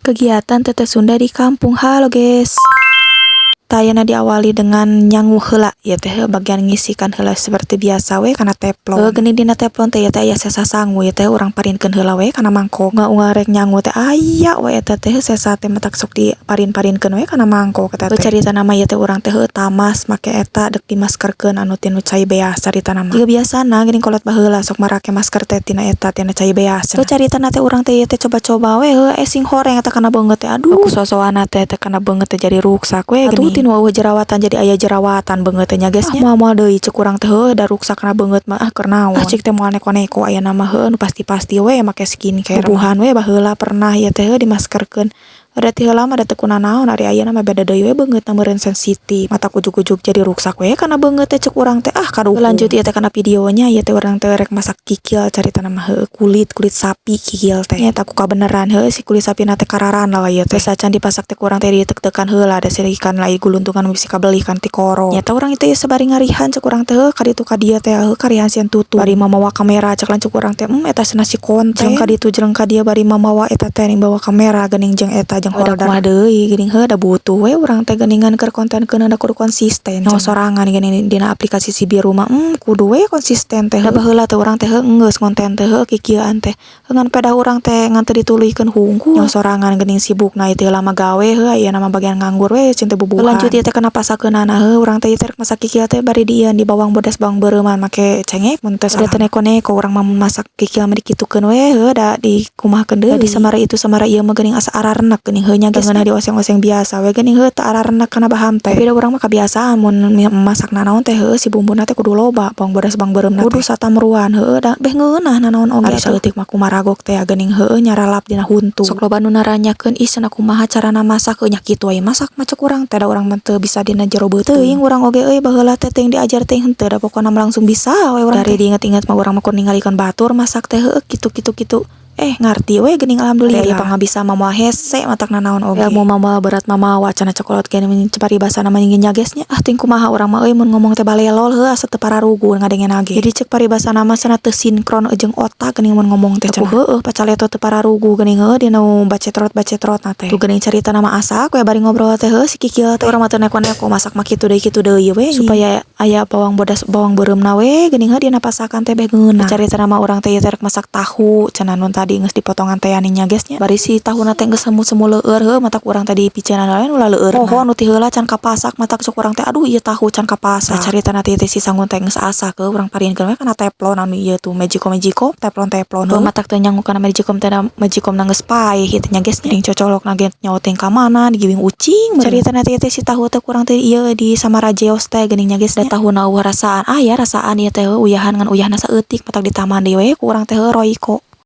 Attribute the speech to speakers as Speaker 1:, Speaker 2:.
Speaker 1: Kegiatan Teteh Sunda di kampung. Halo, guys. Tah, ayeuna diawali dengan nyangu heula ieu teh, bagian ngisikan heula seperti biasa we kana teflon. Heuh, geuning dina teflon teh ieu teh aya sesa sangu, ieu teh urang parinkeun heula we kana mangkok. Unggal rek nyangu teh aya we eta teh sesa teh, matak sok diparin-parinkeun we kana mangkok eta teh. Caritana mah ieu teh urang teh heuh tamas make eta deuk dimaskerkeun anu tinu cai beas caritana mah. Jiga biasana geuning kolot baheula sok marake masker teh tina eta, tina cai beas. Tuh, caritana teh urang teh ieu teh coba-coba we heuh, eh sing horeng eta kana beungeut teh, aduh. Ku sosoana teh teh kana beungeut teh jadi ruksak we geuning. Atuh tinu euweuh jerawatan jadi aya jerawatan beungeut teh nya, guys, nya. Ah, moal-moal deui ceuk urang teh heuh, da ruksak kana beungeut mah, ah keur naon. Ah, cik teh moal neko-neko ayeuna mah heuh, nu pasti-pasti we make skincare. Bubuhan we baheula pernah ieu teh heuh dimaskerkeun. Da ti heula mah da teu kunanaon, ari ayeuna mah beda deui we beungeutna meureun sensitif. Matak ujug-ujug jadi ruksak we kana beungeut teh ceuk urang teh, ah kaduhung. Lanjut ieu teh kana videonya, ieu teh urang teh rek masak kikil caritana mah heuh, kulit kulit sapi kikil teh. Nya eta ku kabeneran heuh si kulit sapina teh kararan lah ieu teh. Geus acan dipasak teh ku urang teh ditek-tekan heula, da ikan lai guluntungan bisi kabeli kan ti koro. Nya eta urang teh sabari ngarihan ceuk urang teh heuh, kaditu ka dieu teh heuh karihan sieun tutup. Bari mamawa kamera cek lanceuk urang teh, eta cenah si konten. Jeung kaditu jeung ka dieu bari mamawa eta teh bawa kamera geuning jeung eta jeung holder. Kumaha deui geuning heuh, da butuh we urang teh geuningan keur kontenkeun, da kudu konsisten. Nyaho sorangan geuning dina aplikasi si biru mah, kudu we konsisten teh. Da baheula teh urang teh heuh geus ngonten teh heuh kikieuan teh. Ngan pedah urang teh ngan teu dituluykeun hungkul. Nyaho sorangan geuning sibukna ieu heula mah gawe heuh, ayeuna mah bagian nganggur we cing teu bubuhan. Lanjut ieu teh kana pasakeunana heuh, urang teh ieu teh rek masak kikil teh bari diieu di bawang bodas bawang beureuman make cengek mun teu salah. Da teu neko-neko urang mah mun masak kikil mah dikitukeun we heuh, da dikumahakeun deui. Da di samara itu samara ieu mah geuning asa ararenek geuning heuh nya, guys. Ngeunah dioseng-oseng biasa we geuning heuh, teu ararenek kana baham teh. Tapi da urang mah kabiasaan mun masak nanaon teh heuh si bumbuna teh kudu loba, bawang bodas bawang beureumna teh. Kudu satamruan heuh, da beh ngeunah nanaon oge. Ari saeutik mah kumaragok teh geuning heueuh nyaralap dina huntu. Sok loba nu naranyakeun, ih cenah kumaha carana masak, heuh nya kitu we masak mah ceuk urang teh, da urang mah teu bisa dina jero beuteung. Teuing urang oge euy, baheula teh teuing diajar teuing henteu, da pokona mah langsung bisa we urang teh. Dari diinget-inget mah urang mah kur ningalikeun batur masak teh heueuh kitu kitu kitu. Eh, ngarti we geuning, alhamdulillah. Ari pangabisa mah moal hese matak nanaon oge. Ilmu mah moal berat mamawa cenah cek kolot ge paribasana mah nya, guys, nya. Ah, teuing kumaha urang mah euy mun ngomong teh balelol heuh, asa teu pararugu ngadengena ge. Jadi cek paribasana mah cenah teu sinkron jeung otak geuning mun ngomong teh cenah. Heueuh pacaleto teu pararugu geuning heuh dina bacetrot-bacetrot na teh. Tuh geuning caritana mah asak we bari ngobrol teh heuh si kikil teh. Urang mah teu neko-neko masak mah kitu deui we supaya aya bawang bodas bawang beureumna we geuning heuh dina pasakan teh beh ngeunah. Caritana mah urang teh ieu teh rek masak tahu cenah nun tadi geus dipotongan teh nya, guys, nya. Bari si tahuna teh geus semu-semu leueur heuh, matak urang teh dipiceunana we ulah leueur. Poho nu ti heula can kapasak, matak cek urang teh aduh ieu tahu can kapasak. Nah, caritana teh si sangun teh geus asak heuh, urang parinkeun we kana teflon anu ieu tuh Magico-Magico teflon-teflon heuh. Matak teu nyangu kana Magicom teh, da Magicomna geus paeh kitu nya, guys, nya. Ding cocolokna ge nyaho teh ka mana digiwing ucing. Caritana teh si tahu teh kurang teh ieu di samarajeos teh geuning nya, guys, nya. Da tahuna euweuh rasaan, aya rasaan ieu teh uyahan ngan uyahna saeutik, matak ditaman deui we ku urang teh heuh Royco.